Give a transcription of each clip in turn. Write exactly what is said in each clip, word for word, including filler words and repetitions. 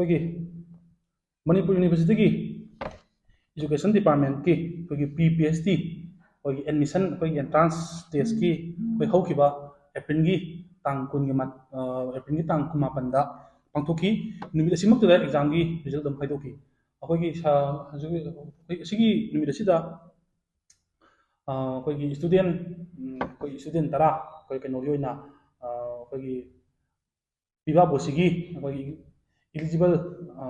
ꯑꯩꯈꯣꯏꯒꯤ ꯃꯅꯤꯄꯨꯔ ꯌꯨꯅꯤꯚꯔꯁꯤꯇꯤꯒꯤ ꯏꯖꯨꯀꯦꯁꯟ ꯗꯤꯄꯥꯔꯠꯃꯦꯟꯀꯤ ꯑꯩꯈꯣꯏꯒꯤ ꯄ꯭ꯔꯤ ꯄꯤ ꯑꯩꯆ ꯗꯤ ꯑꯩꯈꯣꯏꯒꯤ ꯑꯦꯗꯃꯤꯁꯟ, ꯑꯩꯈꯣꯏꯒꯤ ꯑꯦꯟꯇ꯭ꯔꯥꯟꯁ ꯇꯦꯁꯀꯤ ꯑꯩꯈꯣꯏ ꯍꯧꯈꯤꯕ ꯑꯦꯄ꯭ꯔꯤꯜꯒꯤ ꯇꯥꯡ ꯀꯨꯟꯒꯤ ꯃꯥ-, ꯑ, ꯑꯦꯄ꯭ꯔꯤꯜꯒꯤ ꯇꯥꯡ ꯀꯨꯟꯃꯥꯄꯟꯗ ꯄꯥꯡꯊꯣꯛꯈꯤ꯫ ꯅꯨꯃꯤꯠ ꯑꯁꯤꯃꯛꯇꯗ ꯑꯦꯛꯖꯥꯝꯒꯤ ꯔꯤꯖꯜ ꯑꯗꯨꯝ ꯍꯥꯏꯗꯣꯛꯈꯤ꯫ ꯑꯩꯈꯣꯏꯒꯤ ꯁ-, ꯍꯧꯖꯤꯛ ꯑꯩꯈꯣꯏ ꯑꯁꯤꯒꯤ ꯅꯨꯃꯤꯠ ꯑꯁꯤꯗ, ꯑ, ꯑꯩꯈꯣꯏꯒꯤ ꯏꯁꯇꯨꯗꯦꯟ, ꯎꯝ, ꯑꯩꯈꯣꯏ ꯏꯁꯇꯨꯗꯦꯟ ꯇꯔꯥ ꯑꯩꯈꯣꯏ ꯀꯩꯅꯣꯒꯤ ꯑꯣꯏꯅ, ꯑ, ꯑꯩꯈꯣꯏꯒꯤ ꯄꯤꯕꯥ ꯕꯣꯁꯤꯒꯤ ꯑꯩꯈꯣꯏꯒꯤ ꯏꯂꯤꯖꯤꯕꯜ, ꯑ,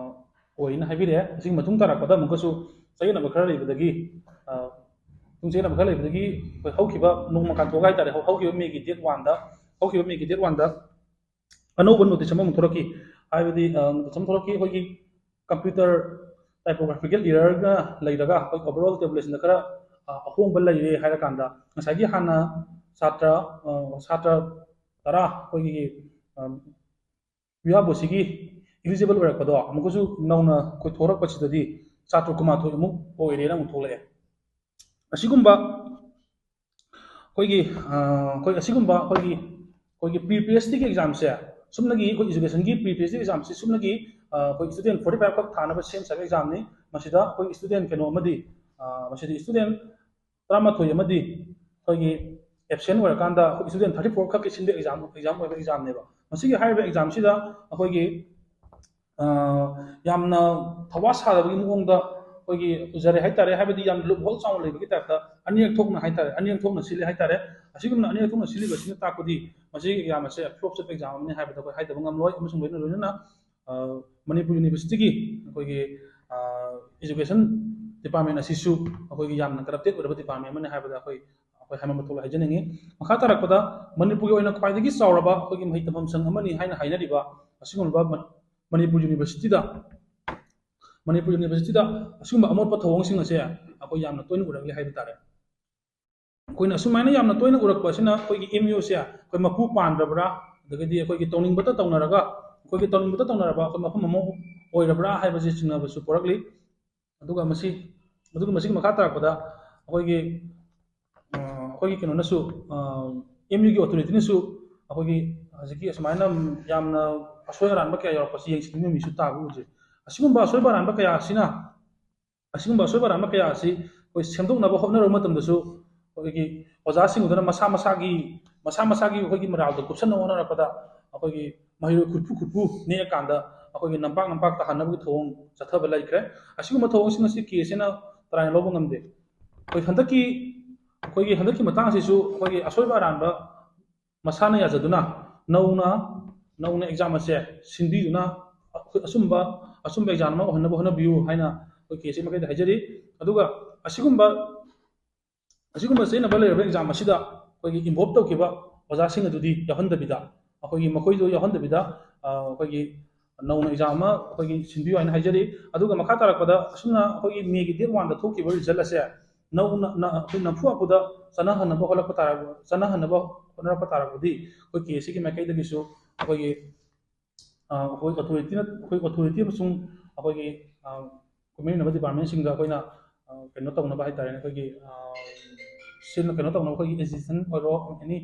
ꯑꯣꯏꯅ ꯍꯥꯏꯕꯤꯔꯛꯑꯦ꯫ ꯑꯁꯤꯒꯤ ꯃꯇꯨꯡ ꯇꯥꯔꯛꯄꯗ ꯑꯃꯨꯛꯀꯁꯨ ꯆꯌꯦꯠꯅꯕ ꯈꯔ ꯂꯩꯕꯗꯒꯤ, ꯑ, ꯁꯨꯝ ꯆꯌꯦꯠꯅꯕ ꯈꯔ ꯂꯩꯕꯗꯒꯤ ꯑꯩꯈꯣꯏ ꯍꯧꯈꯤꯕ ꯅꯣꯡꯃ ꯀꯥꯟꯊꯣꯛꯑꯒ ꯍꯥꯏꯇꯥꯔꯦ, ꯍꯧ-, ꯍꯧꯈꯤꯕ ꯃꯦꯒꯤ ꯗꯦꯠ ꯋꯥꯟꯗ, ꯍꯧꯈꯤꯕ ꯃꯦꯒꯤ ꯗꯦꯠ ꯋꯥꯟꯗ ꯑꯅꯧꯕ ꯅꯣꯇꯤꯁ ꯑꯃꯃꯨꯛ ꯊꯣꯛꯂꯛꯈꯤ꯫ ꯍꯥꯏꯕꯗꯤ, ꯑ, ꯅꯣꯇꯤꯁ ꯑꯃ ꯊꯣꯛꯂꯛꯈꯤ, ꯑꯩꯈꯣꯏꯒꯤ ꯀꯝꯄ꯭ꯌꯨꯇꯔ ꯇꯥꯏꯄꯣꯒ꯭ꯔꯥꯐꯤꯀꯦꯜ ꯏꯔꯔꯒ ꯂꯩꯔꯒ ꯑꯩꯈꯣꯏ ꯑꯣꯚꯔꯑꯣꯜ ꯇꯦꯕꯨꯂꯦꯁꯟꯗ ꯈꯔ, ꯑ, ꯑꯍꯣꯡꯕ ꯂꯩꯔꯦ ꯍꯥꯏꯔꯀꯥꯟꯗ, ꯉꯁꯥꯏꯒꯤ ꯍꯥꯟꯅ ꯁꯥꯇ꯭ꯔ, ꯑ, ꯁꯥꯇ꯭ꯔ ꯇꯔꯥ ꯑꯩꯈꯣꯏꯒꯤ, ꯑ, ꯄꯤꯕꯥ ꯕꯣꯁꯤꯒꯤ ꯏꯂꯤꯖꯤꯕꯜ ꯑꯣꯏꯔꯛꯄꯗꯣ ꯑꯃꯨꯛꯀꯁꯨ ꯅꯧꯅ ꯑꯩꯈꯣꯏ ꯊꯣꯔꯛꯄꯁꯤꯗꯗꯤ ꯁꯥꯇ꯭ꯔ ꯀꯨꯟꯃꯥꯊꯣꯏ ꯑꯃꯨꯛ ꯑꯣꯏꯔꯦꯅ ꯑꯃꯨꯛ ꯊꯣꯛꯂꯛꯑꯦ꯫ ꯑꯁꯤꯒꯨꯝꯕ ꯑꯩꯈꯣꯏꯒꯤ, ꯑ, ꯑꯩꯈꯣꯏ ꯑꯁꯤꯒꯨꯝꯕ ꯑꯩꯈꯣꯏꯒꯤ, ꯑꯩꯈꯣꯏꯒꯤ ꯄ꯭ꯔꯤ ꯄꯤ ꯑꯩꯆ ꯗꯤꯒꯤ ꯑꯦꯛꯖꯥꯝꯁꯦ, ꯁꯨꯞꯅꯒꯤ ꯑꯩꯈꯣꯏ ꯏꯖꯨꯀꯦꯁꯟꯒꯤ ꯄ꯭ꯔꯤ ꯄꯤ ꯑꯩꯆ ꯗꯤ ꯑꯦꯛꯖꯥꯝꯁꯤ ꯁꯨꯞꯅꯒꯤ, ꯑ, ꯑꯩꯈꯣꯏ ꯏꯁꯇꯨꯗꯦꯟ ꯐꯣꯔꯇꯤ ꯐꯥꯏꯚ ꯈꯛ ꯊꯥꯅꯕ ꯁꯦꯝ ꯁꯥꯕ ꯑꯦꯛꯖꯥꯝꯅꯤ꯫ ꯃꯁꯤꯗ ꯑꯩꯈꯣꯏ ꯏꯁꯇꯨꯗꯦꯟ ꯀꯩꯅꯣ ꯑꯃꯗꯤ, ꯑ, ꯃꯁꯤꯗ ꯏꯁꯇꯨꯗꯦꯟ ꯇꯔꯥꯃꯥꯊꯣꯏ ꯑꯃꯗꯤ ꯑꯩꯈꯣꯏꯒꯤ ꯑꯦꯕꯁꯦꯟ ꯑꯣꯏꯔꯀꯥꯟꯗ ꯑꯩꯈꯣꯏ ꯏꯁꯇꯨꯗꯦꯟ ꯊꯥꯔꯇꯤ ꯐꯣꯔ ꯈꯛꯀꯤ ꯁꯤꯟꯕ ꯑꯦꯛꯖꯥꯝ, ꯑꯦꯛꯖꯥꯝ ꯑꯣꯏꯕ ꯑꯦꯛꯖꯥꯝꯅꯦꯕ꯫ ꯃꯁꯤꯒꯤ ꯍꯥꯏꯔꯤꯕ ꯑꯦꯛꯖꯥꯝꯁꯤꯗ ꯑꯩꯈꯣꯏꯒꯤ, ꯑ, ꯌꯥꯝꯅ ꯊꯋꯥ ꯁꯥꯗꯕꯒꯤ ꯃꯑꯣꯡꯗ ꯑꯩꯈꯣꯏꯒꯤ ꯎꯖꯔꯦ ꯍꯥꯏꯇꯥꯔꯦ꯫ ꯍꯥꯏꯕꯗꯤ ꯌꯥꯝꯅ ꯂꯨꯞ ꯍꯣꯜ ꯆꯥꯎꯅ ꯂꯩꯕꯒꯤ ꯇꯥꯏꯞꯇ ꯑꯅꯤꯔꯛ ꯊꯣꯛꯅ ꯍꯥꯏꯇꯥꯔꯦ, ꯑꯅꯤꯔꯛ ꯊꯣꯛꯅ ꯁꯤꯜꯂꯤ ꯍꯥꯏꯇꯥꯔꯦ꯫ ꯑꯁꯤꯒꯨꯝꯅ ꯑꯅꯤꯔꯛ ꯊꯣꯛꯅ ꯁꯤꯜꯂꯤꯕꯁꯤꯅ ꯇꯥꯛꯄꯗꯤ ꯃꯁꯤꯒꯤ ꯑꯦꯛꯖꯥꯝ ꯑꯁꯦ ꯐ꯭ꯂꯣꯞ ꯆꯠꯄ ꯑꯦꯛꯖꯥꯝ ꯑꯃꯅꯤ ꯍꯥꯏꯕꯗ ꯑꯩꯈꯣꯏ ꯍꯥꯏꯗꯕ ꯉꯝꯂꯣꯏ꯫ ꯑꯃꯁꯨꯡ ꯂꯣꯏꯅ ꯂꯣꯏꯅꯅ, ꯑ, ꯃꯅꯤꯄꯨꯔ ꯌꯨꯅꯤꯚꯔꯁꯤꯇꯤꯒꯤ ꯑꯩꯈꯣꯏꯒꯤ, ꯑ, ꯏꯖꯨꯀꯦꯁꯟ ꯗꯤꯄꯥꯔꯠꯃꯦꯟ ꯑꯁꯤꯁꯨ ꯑꯩꯈꯣꯏꯒꯤ ꯌꯥꯝꯅ ꯀꯔꯞꯇꯦꯠ ꯑꯣꯏꯔꯕ ꯗꯤꯄꯥꯔꯠꯃꯦꯟ ꯑꯃꯅꯤ ꯍꯥꯏꯕꯗ ꯑꯩꯈꯣꯏ, ꯑꯩꯈꯣꯏ ꯍꯥꯏꯃꯟꯕ ꯊꯣꯛꯂꯣꯏ ꯍꯥꯏꯖꯅꯤꯡꯉꯤ꯫ ꯃꯈꯥ ꯇꯥꯔꯛꯄꯗ ꯃꯅꯤꯄꯨꯔꯒꯤ ꯑꯣꯏꯅ ꯈ꯭ꯋꯥꯏꯗꯒꯤ ꯆꯥꯎꯔꯕ ꯑꯩꯈꯣꯏꯒꯤ ꯃꯍꯩ ꯇꯝꯐꯝ ꯁꯪ ꯑꯃꯅꯤ ꯍꯥꯏꯅ ꯍꯥꯏꯅꯔꯤꯕ ꯑꯁꯤꯒꯨꯝꯂꯕ ꯃ-, ꯃꯅꯤꯄꯨꯔ ꯌꯨꯅꯤꯚꯔꯁꯤꯇꯤꯗ, ꯃꯅꯤꯄꯨꯔ ꯌꯨꯅꯤꯚꯔꯁꯤꯇꯤꯗ ꯑꯁꯤꯒꯨꯝꯕ ꯑꯃꯣꯠꯄ ꯊꯧꯑꯣꯡꯁꯤꯡ ꯑꯁꯦ ꯑꯩꯈꯣꯏ ꯌꯥꯝꯅ ꯇꯣꯏꯅ ꯎꯔꯛꯂꯤ ꯍꯥꯏꯕ ꯇꯥꯔꯦ꯫ ꯑꯩꯈꯣꯏꯅ ꯑꯁꯨꯃꯥꯏꯅ ꯌꯥꯝꯅ ꯇꯣꯏꯅ ꯎꯔꯛꯄ ꯑꯁꯤꯅ ꯑꯩꯈꯣꯏꯒꯤ ꯑꯦꯝ ꯌꯨꯁꯦ ꯑꯩꯈꯣꯏ ꯃꯄꯨ ꯄꯥꯟꯗ꯭ꯔꯕ꯭ꯔꯥ, ꯑꯗꯒꯤꯗꯤ ꯑꯩꯈꯣꯏꯒꯤ ꯇꯧꯅꯤꯡꯕꯇ ꯇꯧꯅꯔꯒ, ꯑꯩꯈꯣꯏꯒꯤ ꯇꯧꯅꯤꯡꯕꯇ ꯇꯧꯅꯔꯕ ꯑꯩꯈꯣꯏ ꯃꯐꯝ ꯑꯃ ꯑꯣꯏꯔꯕ꯭ꯔꯥ ꯍꯥꯏꯕꯁꯤ ꯆꯤꯡꯅꯕꯁꯨ ꯄꯣꯔꯛꯂꯤ꯫ ꯑꯗꯨꯒ ꯃꯁꯤ, ꯑꯗꯨꯒ ꯃꯁꯤꯒꯤ ꯃꯈꯥ ꯇꯥꯔꯛꯄꯗ ꯑꯩꯈꯣꯏꯒꯤ, ꯑ, ꯑꯩꯈꯣꯏꯒꯤ ꯀꯩꯅꯣꯅꯁꯨ, ꯑꯦꯝ ꯌꯨꯒꯤ ꯑꯣꯊꯣꯔꯤꯇꯤꯅꯁꯨ ꯑꯩꯈꯣꯏꯒꯤ ꯍꯧꯖꯤꯛꯀꯤ ꯑꯁꯨꯃꯥꯏꯅ ꯌꯥꯝꯅ ꯑꯁꯣꯏ ꯑꯔꯥꯟꯕ ꯀꯌꯥ ꯌꯥꯎꯔꯛꯄꯁꯤ ꯌꯦꯡꯁꯤꯟꯕ ꯃꯤꯁꯨ ꯇꯥꯕ ꯎꯖꯩ꯫ ꯑꯁꯤꯒꯨꯝꯕ ꯑꯁꯣꯏ ꯑꯔꯥꯟꯕ ꯀꯌꯥ ꯑꯁꯤꯅ ꯑꯁꯤꯒꯨꯝꯕ ꯑꯁꯣꯏ ꯑꯔꯥꯟꯕ ꯀꯌꯥ ꯑꯁꯤ ꯑꯩꯈꯣꯏ ꯁꯦꯝꯗꯣꯛꯅꯕ ꯍꯣꯠꯅꯔꯨꯕ ꯃꯇꯝꯗꯁꯨ ꯑꯩꯈꯣꯏꯒꯤ ꯑꯣꯖꯥꯁꯤꯡ ꯑꯗꯨꯅ ꯃꯁꯥ ꯃꯁꯥꯒꯤ ꯃꯁꯥ ꯃꯁꯥꯒꯤ ꯑꯩꯈꯣꯏꯒꯤ ꯃꯔꯥꯜꯗꯣ ꯀꯨꯞꯁꯟꯅꯕ ꯍꯣꯠꯅꯔꯛꯄꯗ ꯑꯩꯈꯣꯏꯒꯤ ꯃꯍꯩꯔꯣꯏ ꯈꯨꯠꯄꯨ ꯈꯨꯠꯄꯨ ꯅꯦꯛꯑꯀꯥꯟꯗ ꯑꯩꯈꯣꯏꯒꯤ ꯅꯝꯄꯥꯛ ꯅꯝꯄꯥꯛ ꯇꯥꯍꯟꯅꯕꯒꯤ ꯊꯧꯑꯣꯡ ꯆꯠꯊꯕ ꯂꯩꯈ꯭ꯔꯦ꯫ ꯑꯁꯤꯒꯨꯝꯕ ꯊꯧꯑꯣꯡꯁꯤꯡ ꯑꯁꯤ ꯀꯦ ꯑꯦꯁ ꯑꯦꯅ ꯇꯔꯥꯏꯅ ꯂꯧꯕ ꯉꯝꯗꯦ꯫ ꯑꯩꯈꯣꯏ ꯍꯟꯗꯛꯀꯤ ꯑꯩꯈꯣꯏꯒꯤ ꯍꯟꯗꯛꯀꯤ ꯃꯇꯥꯡ ꯑꯁꯤꯁꯨ ꯑꯩꯈꯣꯏꯒꯤ ꯑꯁꯣꯏꯕ ꯑꯔꯥꯟꯕ ꯃꯁꯥꯅ ꯌꯥꯖꯗꯨꯅ ꯅꯧꯅ ꯅꯧꯅ ꯑꯦꯛꯖꯥꯝ ꯑꯁꯦ ꯁꯤꯟꯕꯤꯗꯨꯅ ꯑꯩꯈꯣꯏ ꯑꯆꯨꯝꯕ ꯑꯆꯨꯝꯕ ꯑꯦꯛꯖꯥꯝ ꯑꯃ ꯑꯣꯏꯍꯟꯅꯕ ꯍꯣꯠꯅꯕꯤꯌꯨ ꯍꯥꯏꯅ ꯑꯩꯈꯣꯏ ꯀꯦ ꯑꯦꯁ ꯑꯦ ꯃꯥꯏꯀꯩꯗ ꯍꯥꯏꯖꯔꯤ꯫ ꯑꯗꯨꯒ ꯑꯁꯤꯒꯨꯝꯕ ꯑꯁꯤꯒꯨꯝꯕ ꯆꯦꯟꯅꯕ ꯂꯩꯔꯕ ꯑꯦꯛꯖꯥꯝ ꯑꯁꯤꯗ ꯑꯩꯈꯣꯏꯒꯤ ꯏꯟꯚꯣꯜꯕ ꯇꯧꯈꯤꯕ ꯑꯣꯖꯥꯁꯤꯡ ꯑꯗꯨꯗꯤ ꯌꯥꯎꯍꯟꯗꯕꯤꯗ ꯑꯩꯈꯣꯏꯒꯤ ꯃꯈꯣꯏꯗꯣ ꯌꯥꯎꯍꯟꯗꯕꯤꯗ ꯑ, ꯑꯩꯈꯣꯏꯒꯤ ꯅꯧꯅ ꯑꯦꯛꯖꯥꯝ ꯑꯃ ꯑꯩꯈꯣꯏꯒꯤ ꯁꯤꯟꯕꯤꯌꯨ ꯍꯥꯏꯅ ꯍꯥꯏꯖꯔꯤ꯫ ꯑꯗꯨꯒ ꯃꯈꯥ ꯇꯥꯔꯛꯄꯗ ꯑꯁꯨꯝꯅ ꯑꯩꯈꯣꯏꯒꯤ ꯃꯦꯒꯤ ꯗꯦꯠ ꯋꯥꯟꯗ ꯊꯣꯛꯈꯤꯕ ꯔꯤꯖꯜ ꯑꯁꯦ ꯅꯧꯅ ꯅ- ꯑꯩꯈꯣꯏ ꯅꯝꯐꯨ ꯍꯥꯐꯨꯗ ꯆꯠꯅꯍꯟꯅꯕ ꯍꯣꯠꯂꯛꯄ ꯇꯥꯔ ꯆꯠꯅꯍꯟꯅꯕ ꯍꯣꯠꯅꯔꯛꯄ ꯇꯥꯔꯒꯗꯤ ꯑꯩꯈꯣꯏ ꯀꯦ ꯑꯦꯁ ꯁꯤꯒꯤ ꯃꯥꯏꯀꯩꯗꯒꯤꯁꯨ ꯑꯩꯈꯣꯏꯒꯤ ꯑ, ꯑꯩꯈꯣꯏ ꯑꯣꯊꯣꯔꯤꯇꯤꯅ ꯑꯩꯈꯣꯏ ꯑꯣꯊꯣꯔꯤꯇꯤ ꯑꯃꯁꯨꯡ ꯑꯩꯈꯣꯏꯒꯤ ꯑ, ꯈꯨꯠꯃꯥꯏꯅꯕ ꯗꯤꯄꯥꯔꯠꯃꯦꯟꯁꯤꯡꯗ ꯑꯩꯈꯣꯏꯅ ꯑ, ꯀꯩꯅꯣ ꯇꯧꯅꯕ ꯍꯥꯏꯇꯥꯔꯦꯅꯦ, ꯑꯩꯈꯣꯏꯒꯤ ꯑ, ꯁꯤꯜ ꯀꯩꯅꯣ ꯇꯧꯅꯕ ꯑꯩꯈꯣꯏꯒꯤ ꯑꯦꯖꯤꯇꯦꯁꯟ ꯑꯣꯏꯔꯣ, ꯑꯦꯅꯤ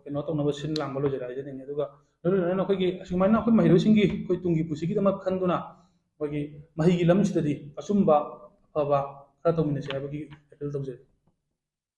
ꯀꯩꯅꯣ ꯇꯧꯅꯕ ꯁꯤꯜ ꯂꯥꯡꯕ ꯂꯣꯏꯖꯔꯦ ꯍꯥꯏꯖꯅꯤꯡꯉꯤ꯫ ꯑꯗꯨꯒ ꯂꯣꯏꯅ ꯂꯣꯏꯅꯅ ꯑꯩꯈꯣꯏꯒꯤ ꯑꯁꯨꯃꯥꯏꯅ ꯑꯩꯈꯣꯏ ꯃꯍꯩꯔꯣꯏꯁꯤꯡꯒꯤ ꯑꯩꯈꯣꯏ ꯇꯨꯡꯒꯤ ꯄꯨꯟꯁꯤꯒꯤꯗꯃꯛ ꯈꯟꯗꯨꯅ ꯑꯩꯈꯣꯏꯒꯤ ꯃꯍꯩꯒꯤ ꯂꯝꯁꯤꯗꯗꯤ ꯑꯆꯨꯝꯕ ꯑꯐꯕ ꯈꯔ ꯇꯧꯃꯤꯟꯅꯁꯤ ꯍꯥꯏꯕꯒꯤ ꯑꯦꯄꯤꯜ ꯇꯧꯖꯔꯤ꯫